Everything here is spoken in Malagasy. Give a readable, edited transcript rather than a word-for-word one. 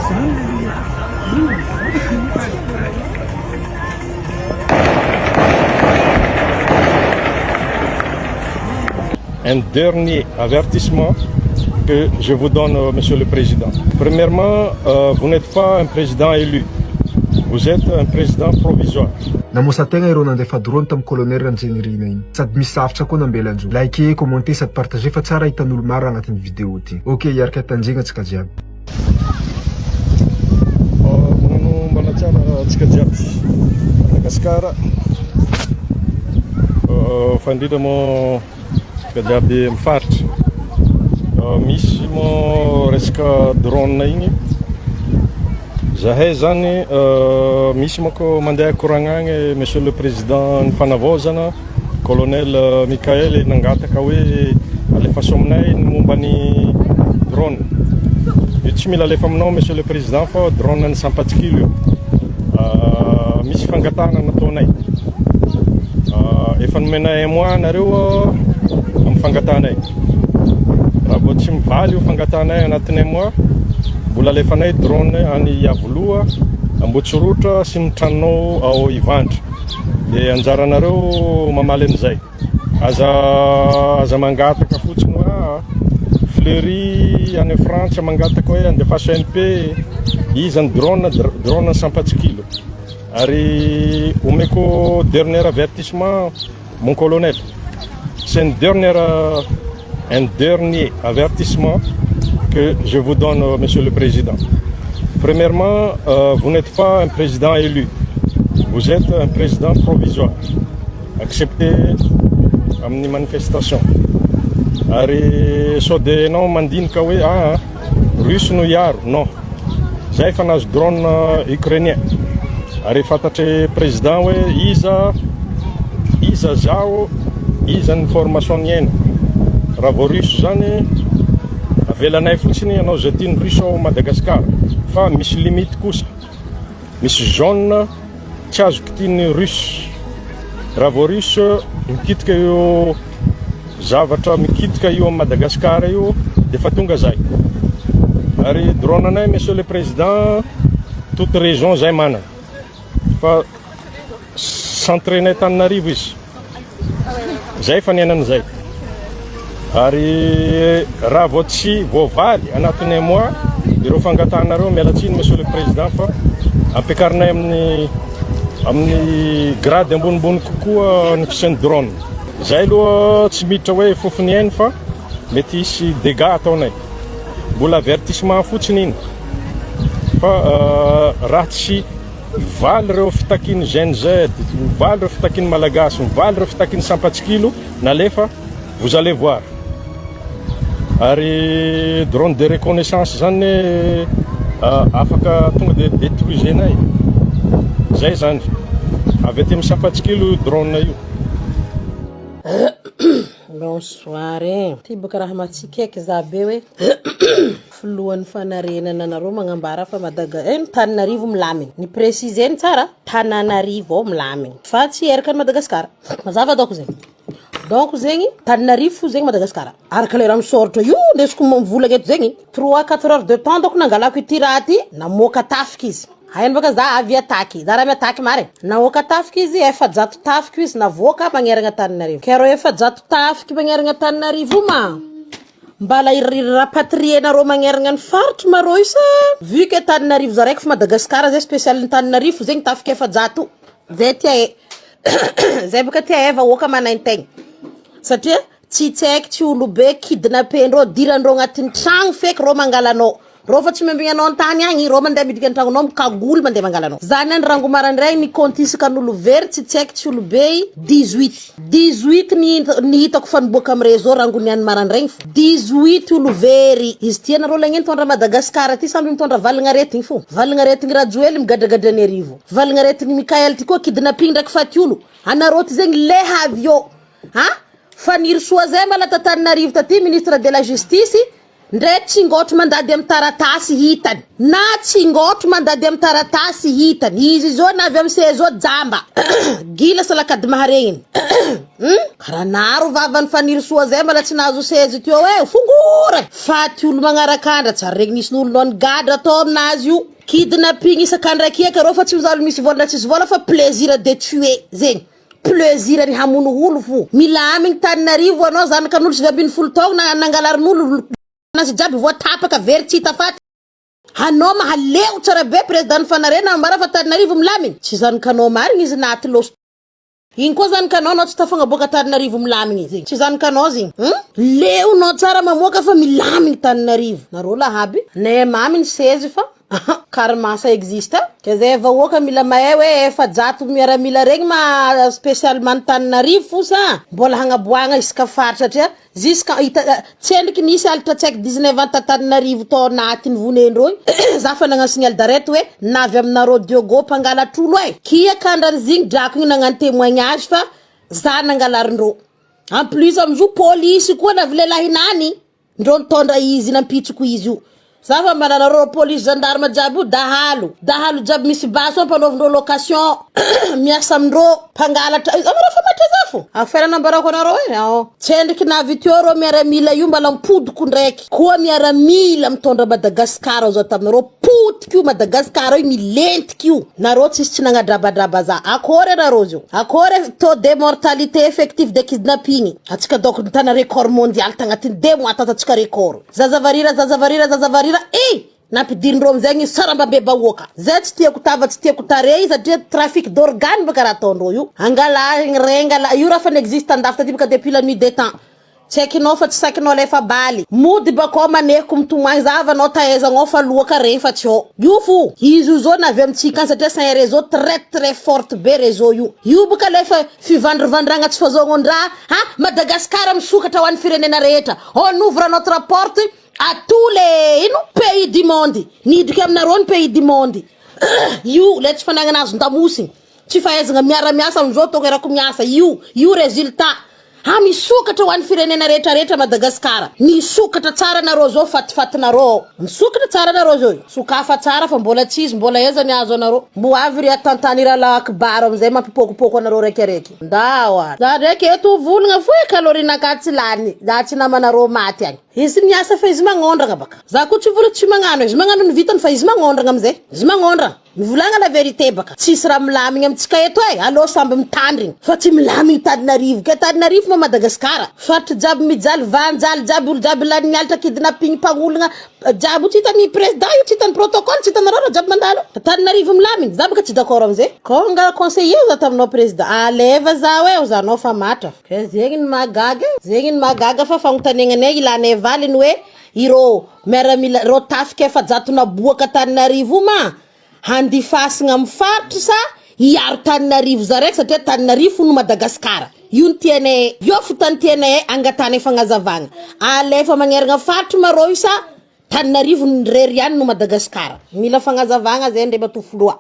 Un dernier avertissement que je vous donne, Monsieur le Président. Premièrement, vous n'êtes pas un président élu. Vous êtes un président provisoire. Namosa tegna ireo nandefa drone tamin'ny colonel Randrianirina igny. Sady misy safitra koa nambelan-jo. Like, commenter sady partager fa tsara hitan'olo maro agnatin'ny vidéo ty. Ok, hiaraka tanjegna antsika jiaby. Magnano mbala tsara antsika jiaby Madagasikara, fa indrindra moa antsika jiaby amin'ny faritra. Misy moa resaka drone igny. Zahay zany misy manko mandeha koragna agny, Monsieur le Président ny fanavaozana, colonel Michael, nangataka hoe alefaso aminay ny momba ny drone. Io tsy mila alefa aminao, Monsieur le Président, fa drone ny Sampatsikilo io. Misy fangatahana nataonay. Efa nomenay un mois nareo amin'ny fangatahanay. Raha vao tsy mivaly io fangatahanay anatin'ny un mois, mbola alefanay drone any Iavoloha, Ambotsorotra sy ny tranonao ao Ivandry. De anjaranareo mamaly an'izay. Aza mangataka fotsiny hoe Fleury any Frantsa mangataka hoe andefaso MP iza ny drone, drone Sampatsikilo. Ary omeko dernier avertissement, mon colonel. C'est un dernier avertissement que je vous donne, Monsieur le Président. Premièrement, vous n'êtes pas un président élu. Vous êtes un président provisoire, accepté amin'ny manifestation. Ary sao de anao mandinika hoe russe no hiaro. Non. Zay efa nahazo drone ukrainien. Ary fantatry président hoe iza iza zaho, iza ny formation niaina. Raha vao russe zany, avelanay fotsiny anao zay tiany russe ao Madagasikara. Fa misy limite kosa. Misy zone tsy azo kitihiny russe. Raha vao russe mikitika io zavatra mikitika io amin'ny Madagasikara io, de fa tonga zay. Ary drone anay, Monsieur le Président, toute région zay manana. Fa centrenay Tananarivo izy. Zay fa niainan'izay. Ary raha vao tsy voavaly anatin'ny un mois ireo fangatahanareo, mialatsiny, Monsieur le Président, fa ampiakarinay amin'ny grade ambonimbony kokoa ny fisian'ny drone. Zay aloha tsy miditra hoe fofony ainy fa mety hisy dégâts ataonay. Mbola avertissement fotsiny iny. Fa raha tsy mivaly ireo fitakian'ny Gen Z, mivaly ireo fitakian'ny Malagasy, mivaly ireo fitakian'ny Sampatsikilo nalefa, vous allez voir. Ary drone de reconnaissance zany afaka tonga de détruisenay. Zay zany. Avy aty amin'ny Sampatsikilo drone io. Bonsoir e. Ty boka raha mahatsikaiky za be hoe filohan'ny fanarenana anareo magnambara fa Madaga Tananarivo milamigny. Ny préciseny tsara, Tananarivo ao milamigny fa tsy eraka ny Madagasikara. Mazava ataoko zegny. Donc zegny Tananarivo fo zegny Madagasikara. Araka le raha misoratra io ndesiko mivolagna eto zegny, 3 4 heures de temps donc nangalako ity raha ty, namoaka tafiky izy. Hainy baka za avy ataky, za raha miataky mary. Namoaka tafiky izy, 400 tafiky izy navoaka magnerana Tananarivo. Ke rô 400 tafiky magnerana Tananarivo io ma mbala rapatrienareo magnerana ny faritry marô io sa vu que Tananarivo za raiky fa Madagasikara zay spécial ny Tananarivo fo zegny tafiky 400 zay tia e zay baka tia e vahoaka manaintaigna satria tsy tsaiky tsy olobe kidnappendreo dirandreo agnatin'ny tragno feky rô mangalanao rô fa tsy miambigny anao an-tany agny rô mandeha midika an-tragnonao mikagoly mandeha mangalanao. Zany any rango maraindray ny compte isakan'olo very tsy tsaiky tsy olobe 18 18 ny hitako fa niboaka amy réseau rango niany maraindraigny fo 18 olo very izy ty. Anareo lagneny mitondra Madagasikara ty samby mitondra valagna aretigny fo, valagna aretigny Rajoely migadragadra ny arivo, valagna aretigny Mikael ty koa kidnapping ndraiky faty olo anareo ty zegny leha avy eo ha Fanirisoa zay mbala tatananarivo taty, ministre de la Justice. Ndre tsingotro mandady amy taratasy hitany na tsingotro mandady amy taratasy hitany izy zao na avy amy seza jamba gila salakady maharegniny. Karaha naro vavany Fanirisoa zay mbola tsy nahazo sezy teo e, fongorany faty olo magnarakandra tsy ary regny nisy n'olo nao gadra atao aminazy io. Kidnapping isan-kandrakiaka reo fa tsy mizaha olo misy vola na tsisy vola fa plaisir de tuer zegny. Plaisir ny hamono olo fo. Milamigny Taninarivo anao zanakan'olo 19 taogna nangalarin'olo anazy jiaby voatapaka very tsy hita faty. Anao mahaleo tsara be président ny fanarena ambara fa Taninarivo milamigny. Tsy zanakanao marigny izy naty loso. Igny koa zanakanao anao tsy tafagnaboaka Taninarivo milamigny zegny. Tsy zanakanao zegny. Leonao tsara mamoaka fa milamigny Taninarivo. Nareo lahaby. Ne mamy ny sezy fa karma ça existe. Ke zay vahoaka mila mahay hoe 400 miaramila regny ma spécialement Taninarivo fo sa mbola hagnaboahagna isaka faritra satria jusqu'à hita tsy endriky nisy alitra tsy haiko 19 ans Taninarivo tao anatiny vonendreo igny. Za fa nagnano signal d'arrêt hoe navy aminareo Diogo mpangalatr'olo e. Kia kandran'izigny drako igny nagnano témoignage fa za nangalarindreo. En plus amizio polisy koa navy lelahinany ndreo nitondra izy nampitsoko izy io. Za fa mananareo polisy gendarme jiaby io dahalo. Dahalo jiaby misy basy ampanaovindreo location miasa amindreo mpangalatra. Amareo fa matra za fo. Affaire nambarako anareo e. Ao. Tsy endriky navy teo reo miaramila io mbala mipodiko ndraiky. Koa miaramila mitondra Madagasikara ao za taminareo potiky io Madagasikara io milentiky io. Nareo tsisy tsy nagnadrabadraba za. Akory anareo zio. Akory taux de mortalité effective de kidnapping. Atsika donc nitana record mondial tagnatin'ny 2 mois tatatsika record. Zazavarira, zazavarira, zazavarira e nampidirindreo amizay sarambabe bahoaka. Zay tsy tiako tava, tsy tiako tarehy satria trafic d'organe baka raha ataondreo io. Angala rengala io raha fa n'existe andafy taty baka depuis la nuit des temps. Tsy haikinao fa tsy saikinao alefa baly. Mody bakao manehiko mitomagny zavanao tahaizanao fa loaka regny fa tsy ao. Io fo izy io zao navy amitsika any satria c'est un réseau très très forte be réseau io. Io baka lefa fivandrivandragna tsy fahazoagnon-draha ha Madagasikara misokatra ho an'ny firenena rehetra. On ouvre notre porte à tous les ino pays du monde. Nidriky aminareo ny pays du monde. Io le tsy fanagnana azon-damosiny. Tsy fahaizana miara-miasa amizao toko erako miasa io io résultat. Ha misokatra ho an'ny firenena rehetrarehetra Madagasikara. Misokatra tsara anareo zao fatifatinareo. Misokatra tsara anareo zao. Sokafa tsara fa mbola tsy izy mbola aiza ny azo anareo. Mbo avy ry atantany rahalahy akbaro amizay mampipokopoko anareo raikiaraiky. Ndao ary. Za ndraiky eto volagna fo e kalorienakahy tsy lany. Za tsy namanareo maty agny. Izy miasa fa izy magnondragna baka. Za koa tsy vola tsy magnano izy magnano ny vitany fa izy magnondragna amizay. Izy magnondragna. Mivolagna la vérité baka. Tsisy raha milamigny amitsika eto e. Alô samby mitandrigny. Fa tsy milamigny Taninarivo. Ke Taninarivo ma Madagasikara. Faritry jiaby mijaly, vanjaly jiaby, olo jiaby lany mialatra kidnapping mpagnologna jiaby io tsy hitany président io, tsy hitany protocole, tsy hitanareo raha jiaby mandalo. Taninarivo milamigny. Za baka tsy d'accord amizay. Ko nga conseiller za taminao président. Aleva za hoe zanao fa matra. Ke zegny ny mahagaga e. Zegny ny mahagaga fa fagnontaniagnanay ilanay valiny hoe ireo miaramila reo tafika 400 naboaka Taninarivo io ma handifasina amin'ny faritry sa hiaro Taninarivo zaraiky satria Taninarivo fo no Madagasikara. Io ny tianay io fo tany tianay angatanay fagnazavagna. Alefa magnerana faritry marô io sa Taninarivo ny rery ihany no Madagasikara. Mila fagnazavagna zay ndre matoa filoha.